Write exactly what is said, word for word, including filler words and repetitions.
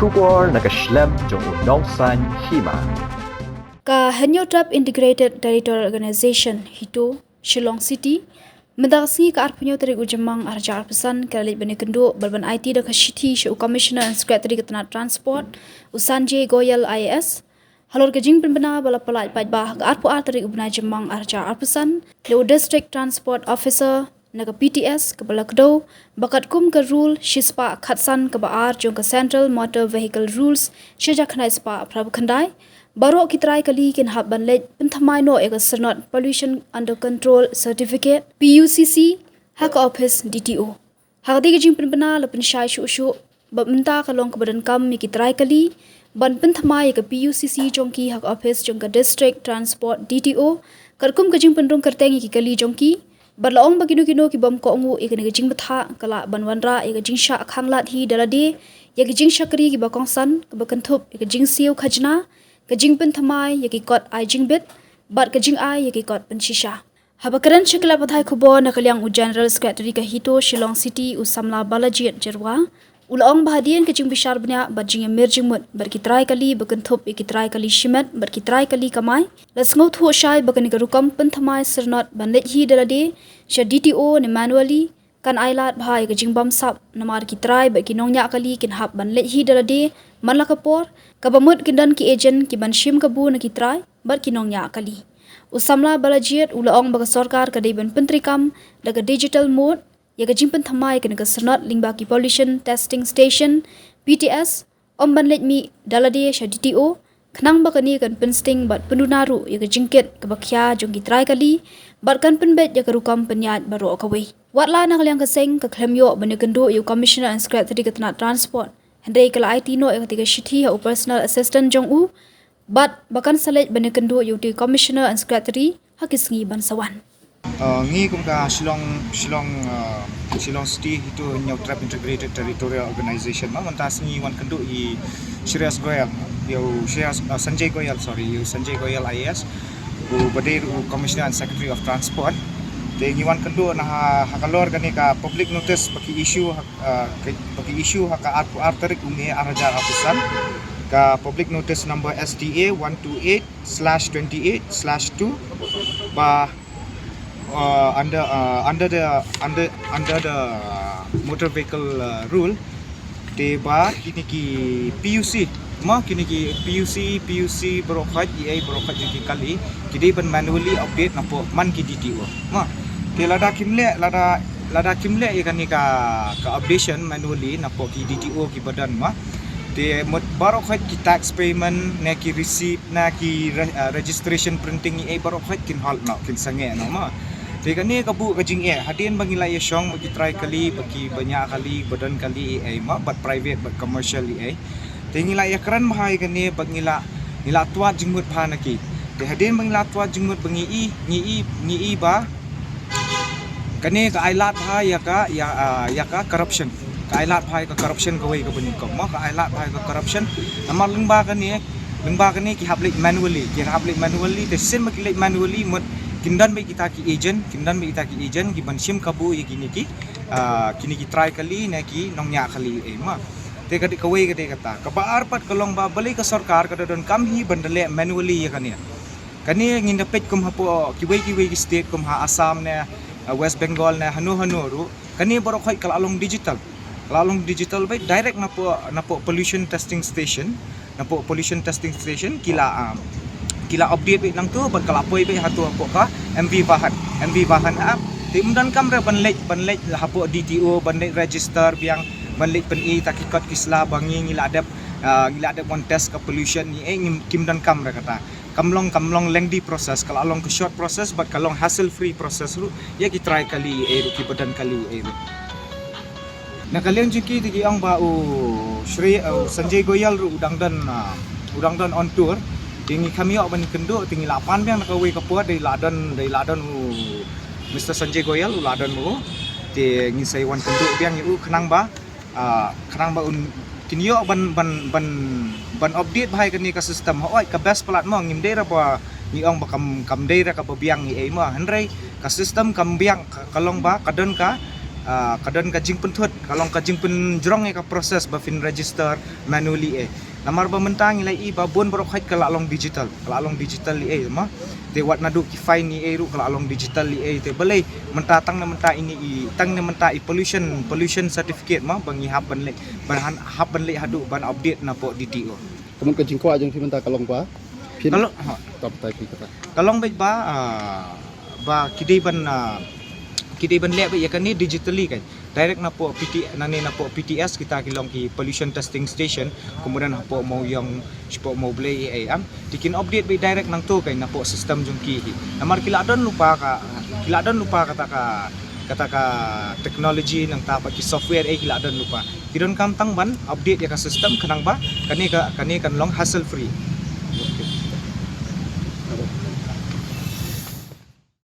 Khubor na ka shlem jong u nongsan hima. Ka Hynñiewtrep Integrated Territorial Organization, HITO, Shillong City, mynta ka sngi ka arphew hynñiew tarik u Jymmang arhajar arphew san ka la leit ban ïakynduh bad ban aiti da ka shithi sha u Commissioner and Secretary ka tnat Transport, u Sanjay Goyal I A S, halor ka jingpynbna ba la pyllait paidbah ha ka arphew ar tarik u bnai Jymmang arhajar arphew san da u District Transport Officer na ka P T S kaba la kdew ba katkum ka rule shispah khatsan kaba ar jong ka Central Motor Vehicle Rules, shi hajar khyndai spah phra phew khyndai, baroh ki trai kali kin hap ban leit pynthymmai noh ïa ka syrnod Pollution Under Control Certificate, P U C C, ha ka ophis D T O. Ha katei ka jingpynbna la pynshai shuh shuh ba mynta ka long kaba donkam ïa ki trai kali ban pynthymmai ïa ka P U C C jong ki ha ka ophis jong ka District Transport D T O, katkum ka jingpynrung kyrteng ïa ki kali jong ki, bad la ong ba kino kino ki bym kohnguh ïa kane ka jingbthah ka lah ban wanrah ïa ka jingshah khanglad hi da lade ïa ki jingshakri kiba kongsan, kaba kynthup ïa ka jingsiew khajna, ka jingpynthymmai ïa ki kot ai jingbit bad ka jingai ïa ki kot pynshisha. Haba kren sha ki lad pathai khubor na ka liang u General Secretary ka HITO Shillong City, u samla Balajied Jyrwa, u la ong ba hadien ka jingbishar bniah bad jingïamir jingmut bad ki trai kali ba kynthup ïa ki trai kali shimet bad ki trai kali kamai, la sngewthuh shai ba kane ka rukom pynthymmai syrnod ban leit hi da lade sha D T O ne manually kan ai lad bha ïa ka jingbamsap, namar ki trai bad ki nongñiah kali kin hap ban leit hi da lade man la ka por, kaba mut kin don ki agent kiban shim kabu na ki trai bad ki nongñiah kali. U samla Balajied u la ong ba ka sorkar ka dei ban pyntreikam da ka digital mode ïa ka jingpynthymmai ïa kane ka syrnod lyngba ki Pollution Testing Station, P T S, ym ban leit mih da lade sha D T O, khnang ba kane kan pynsting bad pynduna ruh ïa ka jingkit kaba khia jong ki trai kali bad kan pynbeit ïa ka rukom pynïaid baroh kawei. Wat la na ka liang ka seng ka khlem ïoh ban ïakynduh ïa u Commissioner and Secretary ka tnat Transport, hynrei ka la aiti noh ïa katei ka shithi ha u Personal Assistant jong u bad ba kan sa leit ban ïakynduh ïa utei u Commissioner and Secretary ha ki sngi ban sa wan. Uh, ngi kum ka Shillong, Shillong, uh, Shillong City HITO Hynñiewtrep Integrated Territorial Organization, ma, mynta sngi wan kynduh i Shreyas Goyal, ïa u Shreyas, uh, Sanjay Goyal, sorry, ïa u Sanjay Goyal I A S, uba dei u Commissioner and Secretary of Transport. Te ngi wan kynduh na ha, ha ka lor kane ka public notice ba ki issue ha, uh, ka, ba ki issue ha ka arphew ar tarik u May arhajar arphew san, ka public notice number S T A one two eight slash twenty eight slash two, ba, uh, under, uh, under the, under, under the, uh, motor vehicle, uh, rule, te ba kine ki P U C, ma, kine ki P U C, P U C baroh khoit, E A baroh khoit jong ki kali, ki dei ban manually update napoh man ki D T O, ma. Te lada kim leh, lada, lada kim leh ïa kane ka, ka updation manually napoh ki D T O kiba don, ma, te mut baroh khoit ki tax payment ne ki receipt na ki re-, uh, registration printing, E A baroh khoit kin halt noh, kin sangeh noh, ma. Te kane ka buh ka jingeh, hadien ba ngi la ïashong bad ki trai kali, bad kiba ñiah kali, ba don kali, E A, ma, bad private bad commercial, E A. Te ngi la ïakren bha ïa kane bad ngi la, ngi la twad jingmut bha na ki. Te hadien ba ngi la twad jingmut ba ngi i, ngi i, ngi i ba kane ka ai lad bha ïa ka, ïa, ah, ïa ka corruption. Ka ai lad bha ïa ka corruption kawei kaba nyngkong, ma, ka ai lad bha ïa ka corruption. Namar lyngba kane, lyngba kane ki hap leit manually, ki hap leit manually, te shisien ba ki leit manually mut kin don beit kita ki agent, kin don beit kita ki agent kiban shim kabu ïa kine ki, ah, kine ki trai kali ne ki nongñiah kali, eh, ma. Te ka dei kawei, ka dei kata. Kaba ar pat ka long ba balei ka sorkar ka da donkam hi ban da leh manually ïa kane. Kane ngin da peit kum hapoh kiwei kiwei ki state kum ha Assam ne, uh, West Bengal ne, hano hano ruh. Kane baroh khoit ka la long digital. Ka la long digital beit direct napoh, napoh pollution testing station. Napoh pollution testing station ki la, um, ki la update beit nangtu bad ka la poi beit hato hapoh ka M V Vahan. M V Vahan app. Te ym donkam re ban leit, ban leit hapoh D T O, ban leit register biang, ban leit pyni ta ki kot ki sla ba ngi, ngi la dep, uh, ngi la dep wan test ka pollution, eh, ngim, kim donkam re kata. Kam long, kam long lengthy process, ka la long ka short process bad ka long hassle free process ruh ïa ki trai kali, eh, ruh kiba don kali, eh, ruh. Na ka liang jong ki te ki ong ba u Shri, uh, Sanjay Goyal ruh u dang don, uh, u dang don on tour. Te ngi kham ïoh ban kynduh, te ngi la pan biang na kawei ka por, dei la don, dei la don u Mister Sanjay Goyal, u la don mo. Te ngin sa ïa wan kynduh biang ïa u khnang ba, ah, khnang ba un kin ïoh ban, ban, ban, ban update bha ïa kane ka system. Hooid ka best palat mo, ngim dei re ba ngi ong ba kam, kam dei re kaba biang ïa ei mo. Hynrei ka system kam biang, ka, ka long ba ka don ka, Ah, ka don ka jingpynthut, ka long ka jingpynjrong ïa ka process ba phin register manually eh. Namar ba mynta ngi la ïohi ba bun baroh khoit ka la long digital, ka la long digital ïa eh ma. Te wat naduh ki fine ïa eh ruh ka la long digital ïa eh. Te balei mynta tang na mynta ine i, tang na mynta i pollution, pollution certificate ma ba ngi hap ban leh, ban han-, hap ban leh haduh ban update na pok D T O. Ka mut ka jingkwah jong phi mynta ka long ba phin Ka long, ha. Tap tai ki kata. Ka long beit ba, ah, ba ki dei ban, ah, ki dei ban leh beit ïa kane digitally kan. Direct na pok P T, nane na pok P T S kita ki long ki pollution testing station, kumba don hapoh Mawïong, shapoh Mawblei eh, eh, am. Te kin update beit direct nangto kan na pok system jong ki hi. Namar ki la don lypa ka, ki la don lypa kata ka, kata ka technology nangta pat ki software eh ki la don lypa. Ki donkam tang ban update ïa ka system khnang ba kane ka, kane kan long hassle free.